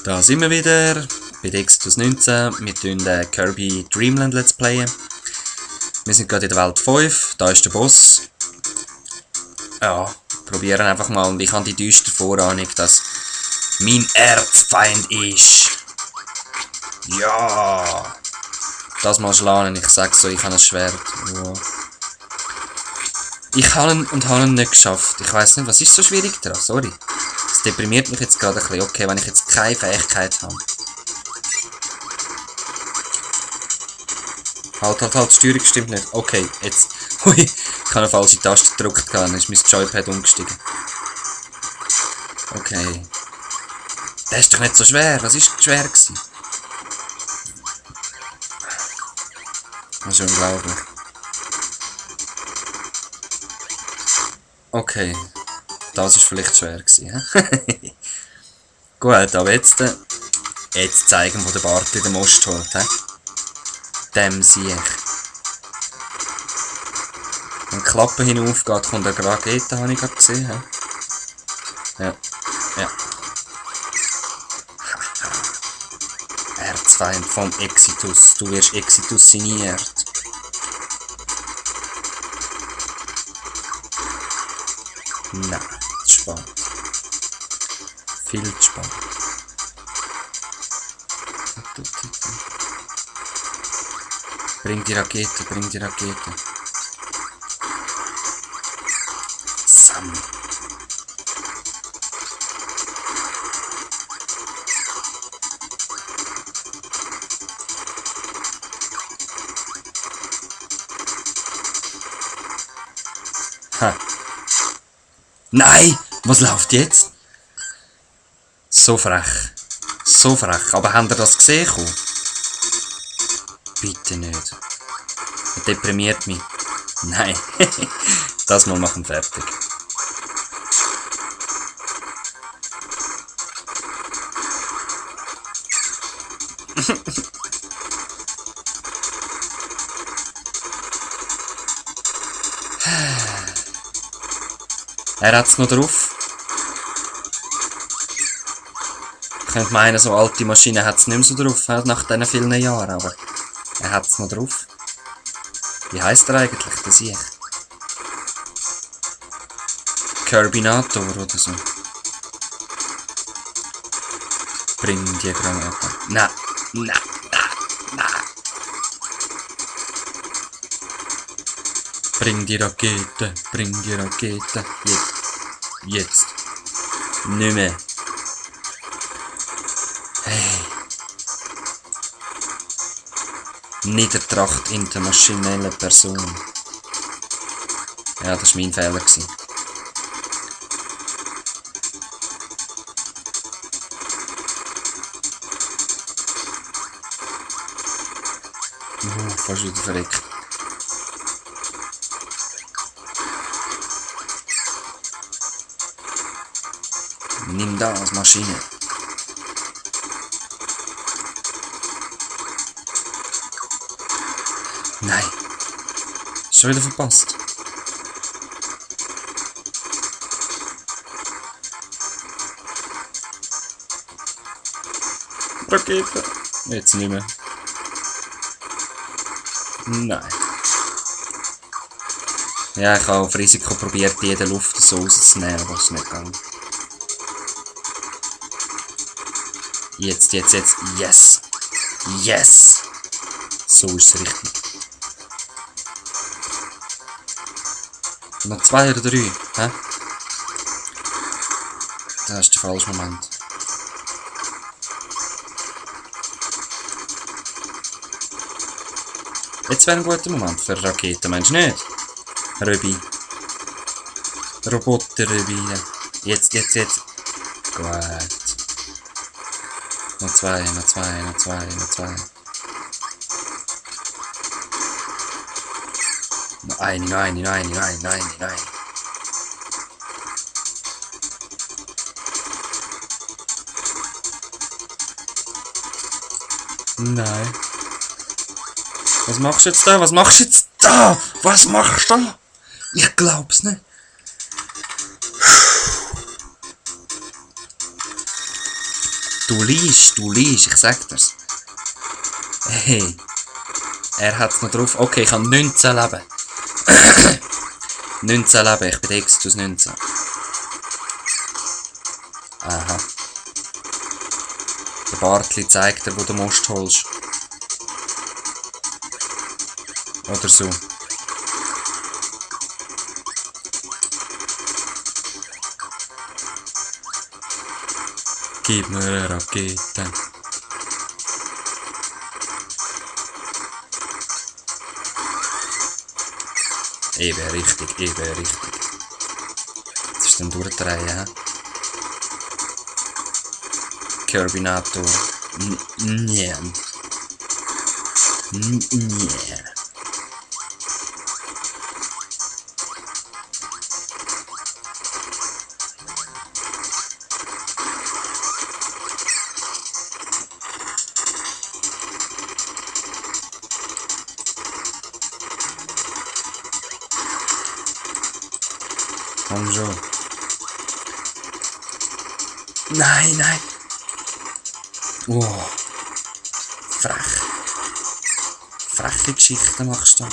Da sind wir wieder bei Exodus 19. Wir tun den Kirby Dreamland Let's Playen. Wir sind gerade in der Welt 5. Da ist der Boss. Ja, probieren einfach mal. Und ich habe die düstere Vorahnung, dass mein Erzfeind ist. Ja! Das mal schlagen, ich sag's so, ich habe ein Schwert. Ja. Ich habe ihn und habe ihn nicht geschafft. Ich weiss nicht, was ist so schwierig daran? Sorry. Das deprimiert mich jetzt gerade ein bisschen. Okay, wenn ich jetzt keine Fähigkeit habe. Halt, die Steuerung stimmt nicht. Okay, jetzt. Hui, ich habe eine falsche Taste gedrückt, dann ist mein Joypad umgestiegen. Okay. Das ist doch nicht so schwer. Was ist schwer gewesen? Das ist unglaublich. Okay. Das ist vielleicht schwer gewesen. Gut, aber jetzt zeigen, wo der Bart in den Most holt. Dem sehe ich. Wenn die Klappe hinauf geht, kommt eine Rakete, habe ich gerade gesehen. Ja. Erzfeind vom Exitus. Du wirst exitussiniert. Nein, zu spät. Viel zu spät. Bring die Rakete, bring die Rakete. Sam. Ha. Nein! Was läuft jetzt? So frech. So frech. Aber habt ihr das gesehen? Bitte nicht. Das deprimiert mich. Nein. Das mal machen fertig. Er hat's noch drauf. Ich könnte meinen, so alte Maschinen hat's nicht mehr so drauf, nach diesen vielen Jahren, aber er hat's noch drauf. Wie heisst er eigentlich, der Sieg? Kirbinator oder so. Bring die Granate. Nein. Bring die Rakete. Jetzt. Nicht mehr. Hey. Niedertracht intermaschinelle Person. Ja, das war mein Fehler gewesen. Fast wieder verreckt. Nimm das, Maschine. Nein. Schon wieder verpasst. Rakete. Jetzt nicht mehr. Nein. Ja, ich habe auf Risiko probiert, jede Luft so rauszunehmen, aber es ist nicht gegangen. Jetzt. Yes! So ist es richtig. Noch 2 oder 3, hä? Das ist der falsche Moment. Jetzt wäre ein guter Moment für eine Rakete, meinst du nicht? Röbi. Roboter-Röbi. Jetzt. Gut. Noch zwei. Noch eine. Nein. Was machst du jetzt da? Was machst du da? Ich glaub's nicht. du liest, ich sag dir's. Hey, er hat's noch drauf. Okay, ich habe 19 Leben. 19 Leben, ich bin der Extus 19. Aha. Der Bartli zeigt dir, wo du Most holst. Oder so. Gib mir eine Rakete. Eben richtig, eben richtig. Jetzt ist dann durchdrehen, hä? Kirbinator. Nee. Nee. Komm schon. Nein, nein. Oh. Frech. Freche Geschichten machst du.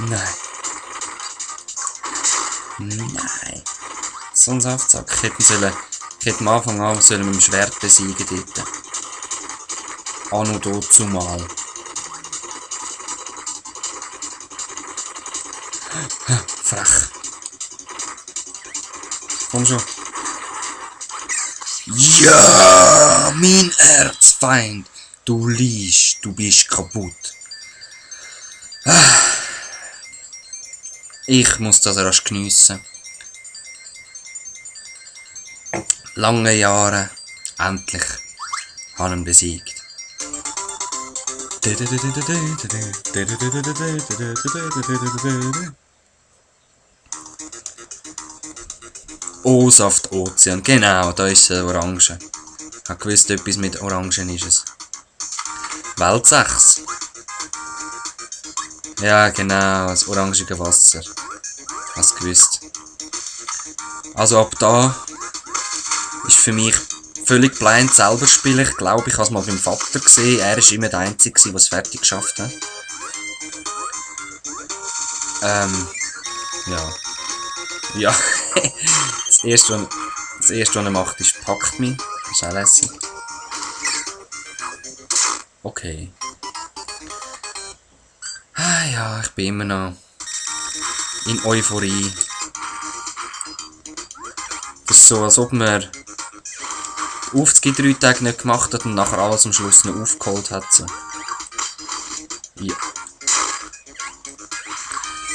Nein. Nein. So ein Saftsack. Ich hätte am Anfang an mit dem Schwert besiegen dort. Anno dazumal. Frech. Komm schon. Ja, mein Erzfeind. Du liegst, du bist kaputt. Ich muss das erst geniessen. Lange Jahre, endlich, habe ihn besiegt. O-Saft Ozean, genau, da ist der Orange. Ich habe gewusst, etwas mit Orangen ist es. Welt 6. Ja, genau, das orangige Wasser. Hast gewusst. Also ab da ist für mich völlig blind selber spielen. Ich glaube, ich habe es mal beim Vater gesehen. Er war immer der Einzige, der es fertig geschafft hat. Ja. Ja. Das erste, was er macht, ist packt mich. Das ist auch lässig. Okay. Ah ja, ich bin immer noch in Euphorie. Das ist so, als ob man die 3 Tage nicht gemacht hat und nachher alles am Schluss noch aufgeholt hat. So. Ja.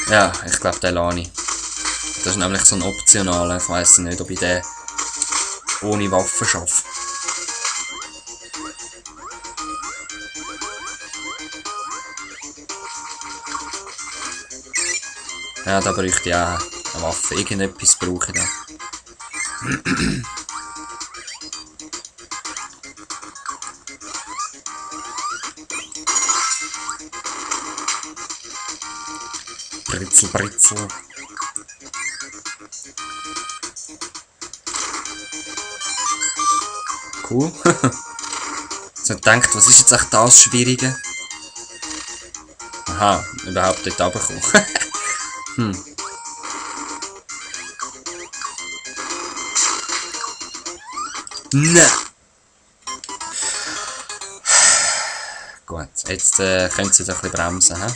Ja, ich glaube, den lasse ich. Das ist nämlich so ein optionaler. Ich weiss nicht, ob ich den ohne Waffen schaffe. Ja, da bräuchte ich auch eine Waffe. Irgendetwas brauche ich da. Britzel, Britzel. Cool. So gedacht, was ist jetzt echt das Schwierige? Aha, überhaupt dort runterkommen. Nein! Gut, jetzt können Sie doch ein bisschen bremsen. He?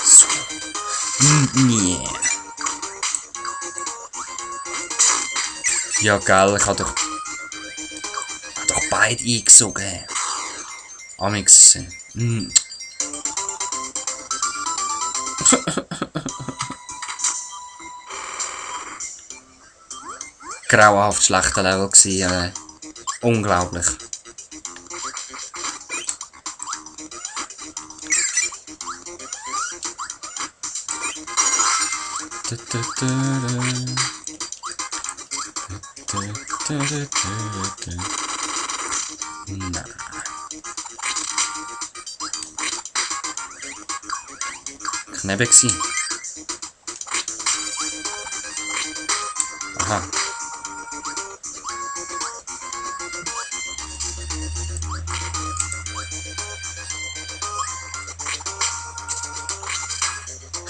So. Nee. Ja, geil, ich habe doch beide eingesogen. Amix. grauenhaft schlechter Level gewesen. Unglaublich. Nein. Knebbe gsi. Aha.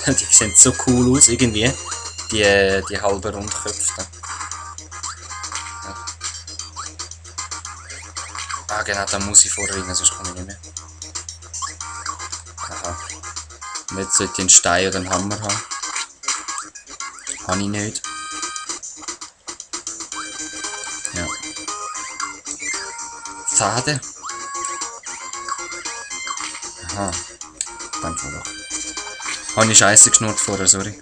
Die sehen so cool aus irgendwie. Die halben Rundköpfe. Ja. Ah genau, da muss ich vorrennen, sonst kann ich nicht mehr. Aha. Und jetzt sollte ich einen Stein oder einen Hammer haben. Habe ich nicht. Ja. Schade. Aha. Dann Fall doch. Habe ich Scheiße geschnurrt vorher, sorry.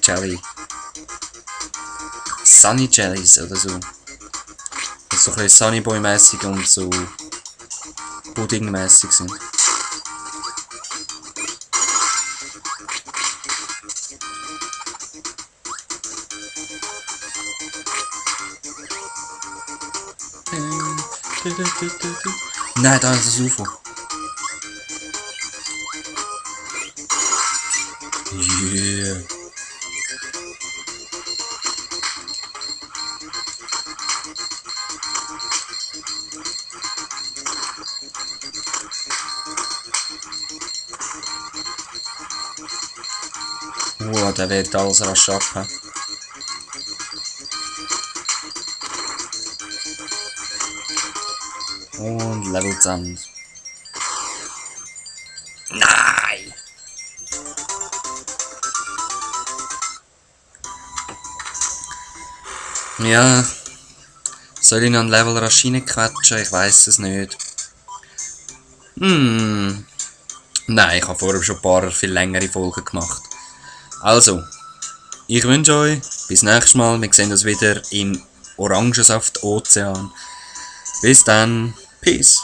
Jelly. Sunny Jellies oder so. Das so ein bisschen Sunnyboy-mäßig und so Pudding-mäßig sind. Nein, da ist das UFO. Yeah. Der wird alles rasch ab. Und Level zusammen. Nein! Ja. Soll ich noch ein Level rasch reinquetschen? Ich weiß es nicht. Nein, ich habe vorher schon ein paar viel längere Folgen gemacht. Also, ich wünsche euch bis nächstes Mal. Wir sehen uns wieder im Orangensaft-Ozean. Bis dann. Peace.